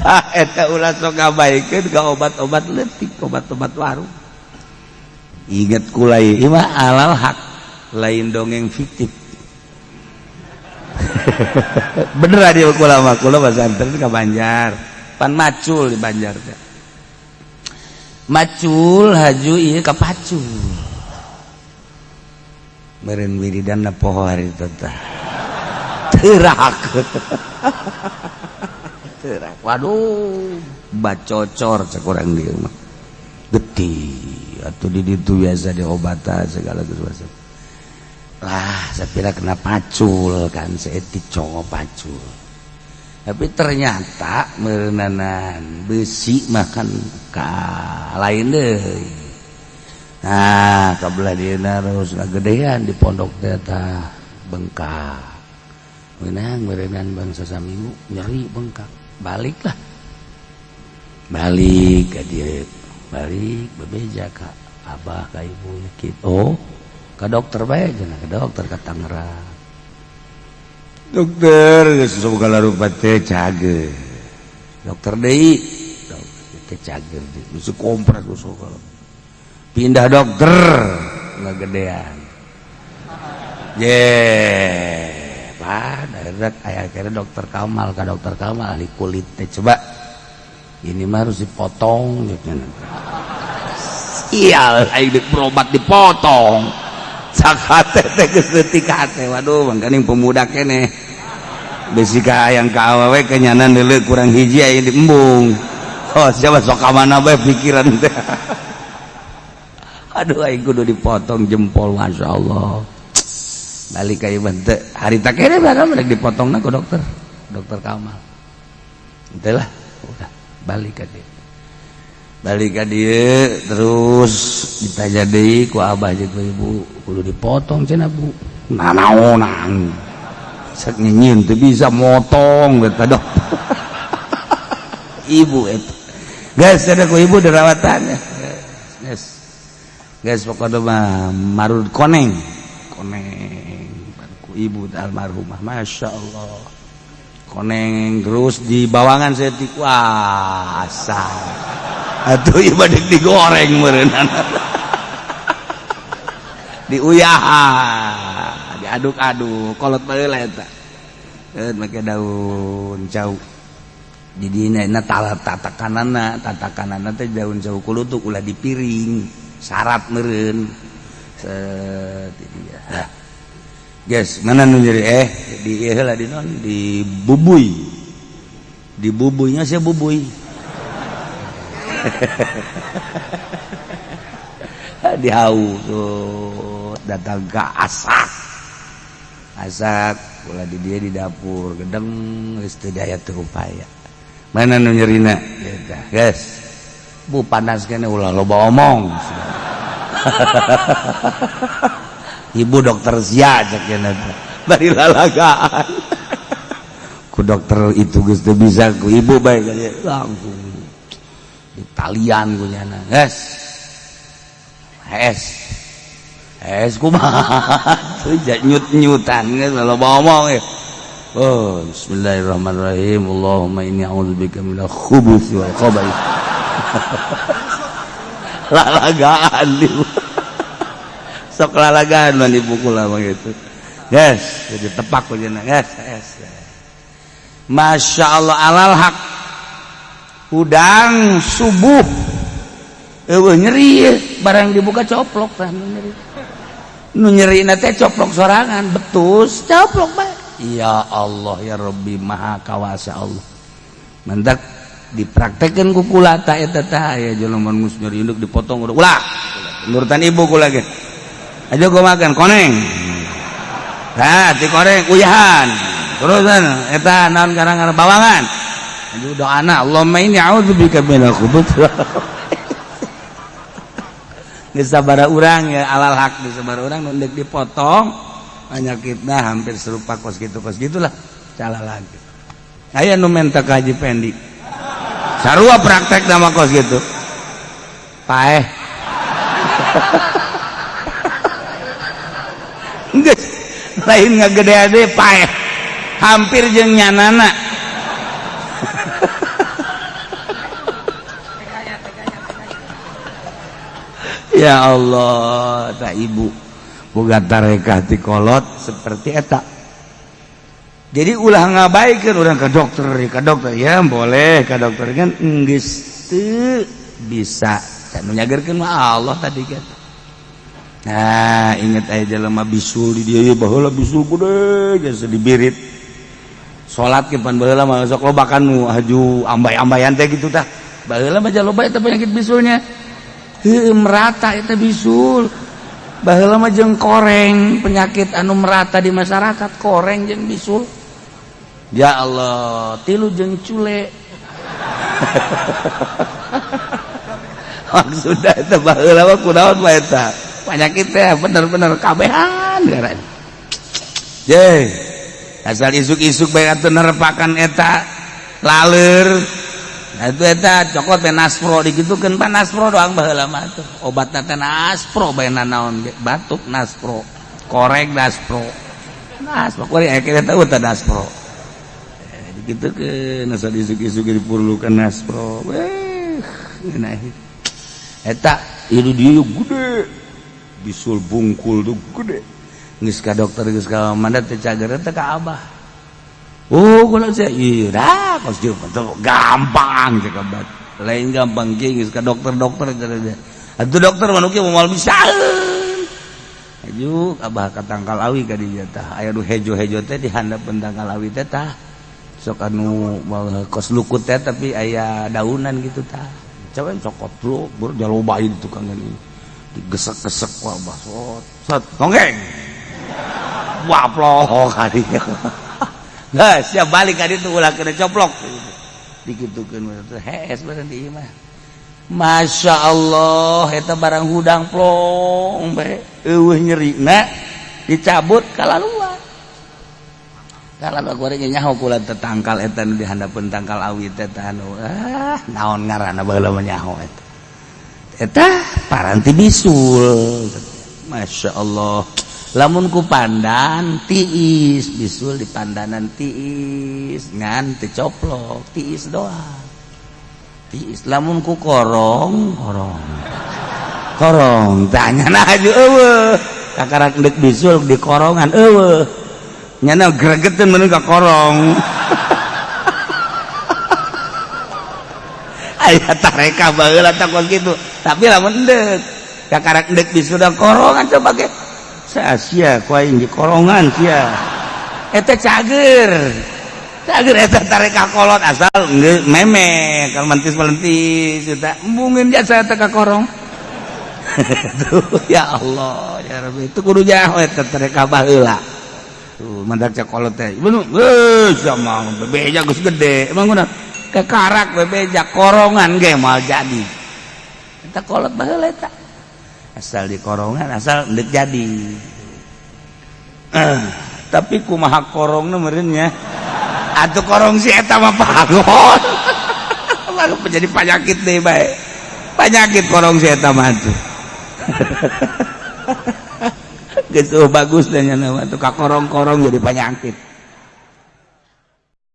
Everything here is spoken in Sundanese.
Tah eta ulah sok ngabaikeun ka obat-obat leutik, obat-obat warung. Ingat kula ieu mah alal hak, lain dongeng fiktif. Bener dia kula mah, kula pesantren ka Banjar. Pan macul di Banjar teh. Macul haju ieu ka pacul. Meureun wiridan poho hari itu teh. Terak. Terak. Waduh, bacocor cek urang dieu mah. Getih atuh di ditu biasa diobatan segala sesuatu. Lah, sapira kena pacul kan saeutik cowok pacul. Tapi ternyata meureunanan besi makan ka lain deui. Nah, kabelah dieuna terus ngagedean di pondok teh tah bengkak. Meunang meureunan bangsa saminggu nyeri bengkak. Baliklah. Balik ka dieu. Balik bebeja ka abah ka ibu kitu. Oh, ka dokter bae cenah, ka dokter ka Tangerang. Dokter geus segala rupa teh cager. Dokter deui, dokter teh cager deui. Geus kompres geus segala. Pindah dokter ngagedean. Ye, Pak, daerah aya kira dokter Kamal, ka dokter Kamal ahli kulit teh coba. Ini mah harus dipotong gitu. Sial, aing deuk berobat dipotong. Sakate teh geus leutik hate. Waduh, mangkaning pemuda keneh. Besi ka hayang ka awewe kenyanan deuleu kurang hiji aya di embung. Oh, siapa sok ka mana bae pikiran teh. Aduh, aing kudu dipotong jempol, Masya Allah. Balik ka ieu teh harita keneh barang rek dipotongna ku dokter. Dokter Kamal. Henteu lah, udah balik ka dieu. Balik ka dieu terus ditanya deui ku abah jeung ku ibu, kudu dipotong cenah Bu. Nanaonan. Sek nyieun teu bisa motong eta dokter. Ibu eta. Geus ada ku ibu dirawatan. Geus. Geus pokona mah marud koneng. Koneng ku ibu almarhumah, Masya Allah. Koneng terus di bawangan saeutik, wah asal. Atuh ieu mah digoreng meureunana. Diuyahan, diaduk-aduk, kolot baheula eta. Make daun cau. Di dina na tatakanana, tatakanana teh daun cau kulutuk ulah dipiring, syarat meureun. Set dia. Hah. Guys, mana nu nyeri di ieu heula di non di bubuy. Di bubuynya sia bubuy. Dihau tuh datang ke asak. Asak ulah di dia di dapur gedeng geus teu daya teu upaya. Mana nu nyerina? Eta, guys. Bu panas kene ulah loba omong. Ibu dokter sia cek cenah teh. Bari lalagaan. Ku dokter itu geus teu bisa ku ibu bae langsung ditalian ku nyana. Guys. Es. Es kumaha? Teu nyut-nyutan geus loba omong ya. Oh, bismillahirrahmanirrahim. Allahumma inni a'udzubika minal khubuthi wal khaba'ith. Lalagaan ibu. Sok lalagaan mah dipukul sama gitu. Guys, jadi tepak ku cenah. Guys, guys. Masya Allah alal hak. Udang subuh. Eueuh nyeri barang dibuka coplok tah nu nyeri. Nu nyerina teh coplok sorangan, betus coplok bae. Ya Allah ya Rabbi maha kawasa Allah. Mendak dipraktekeun ku kula ta eta teh aya jelema geus nyeri induk dipotong udah ulah. Nurutan ibu kula ge. Aja gua makan koneng. Nah, ti koreng uyahan. Terusan eta naon karang bawangan. Aduh doana Allahumma inni a'udzubika minal khubuth. Geus sabaraha urang ya alal hak di sabaraha urang nu deuk dipotong penyakitna hampir serupa kos gitu kos gitulah cala lagi. Aya nu menta ka Haji Pendi. Sarua praktek nama kos gitu. Paeh. Geus lain ngagede-gede paeh. Hampir jeung nyanana. Ya Allah, tak ibu boga tarekah ti kolot seperti eta. Jadi ulah ngabaikeun urang ke dokter ya boleh ke dokter kan geus teu bisa. Nu nyagerkeun mah Allah tadi kan. Nah, inget aya jelema bisul di dieu ye baheula bisul gede geus dibirit. Salat ke pan baheula mah sok loba kan nu haju ambay-ambayan teh gitu tah. Baheula mah loba eta penyakit bisulnya. Heueuh merata eta bisul. Baheula mah jeung koreng penyakit anu merata di masyarakat koreng jeung bisul. Ya Allah, tilu jeung cule. Maksudna eta baheula mah kunaon mah eta? Penyakit teh bener-bener kabehan ngaran. Ye, asal isuk-isuk bae atuh nerepakan eta laleur. Nah itu eta cokot bae Naspro digitukeun pan Naspro doang baheula mah tuh. Obatna teh Naspro bae nanaon ge, batuk Naspro, koreng Naspro. Naspro kuari aya keneh teh Naspro. Digitukeun asal isuk-isuk diperlukan Naspro. Weh, ngeunah. Eta ieu dieu gede. Bisul bungkul tuh gede. Geus ka dokter geus ka mana teh cager teh ka abah. Oh, kula sia ieu dah kos dieu gampang cek abah. Lain gampang ge geus ka dokter-dokter cenah. Atuh dokter mah nu kieu moal bisaeun. Aju abah ka tangkal awi ka dieu tah. Aya nu hejo-hejo teh di handapeun tangkal awi teh tah. Sok anu kos lukut teh tapi aya daunan gitu tah. Coba cokot bro, berjalobain tukang ini. Digesek-gesek ku abah sot sot tonggeng waplok kadinya. Nah, siap balik ka ditu ulah kena coplok dikitukeun hees bareng di imah. Masya Allah eta barang hudang plong bae eueuh nyerina dicabut kalaluan kalaluan goreng nyaho kula teh tangkal eta nu di handapeun tangkal awi teh anu ah naon ngaranna baheula mah nyaho eta eta paranti bisul. Masya Allah lamun ku pandan tiis bisul di pandanan tiis ngan teu coplok tiis doang tiis. Lamun ku korong korong korong tanya nah aju eueuh kakarak deuk bisul di korongan eueuh nyana gregeteun meun ka korong. Aya tareka baheula tah kos kitu tapi lamun endek kakarak endek bisuda korongan coba ge sia ku aing di korongan sia eta cager cager eta tareka kolot asal meme kalau mentis-melentis eta embungin jasa eta ka korong. Tuh ya Allah ya Rabbi itu kudu nyaho eta tareka baheula tuh mandak cak kolot teh bener geus mah bebeja geus gede emang kunaon kekarak bebeja korongan ge moal jadi eta kolot baheula eta asal di korongan asal endek jadi. Tapi kumaha korongna meureun nya atuh korong si eta mah pagon lalu jadi penyakit deh bae penyakit korong si eta mah tuh. Geus bagus dan nya mah tuh ka korong-korong jadi penyakit.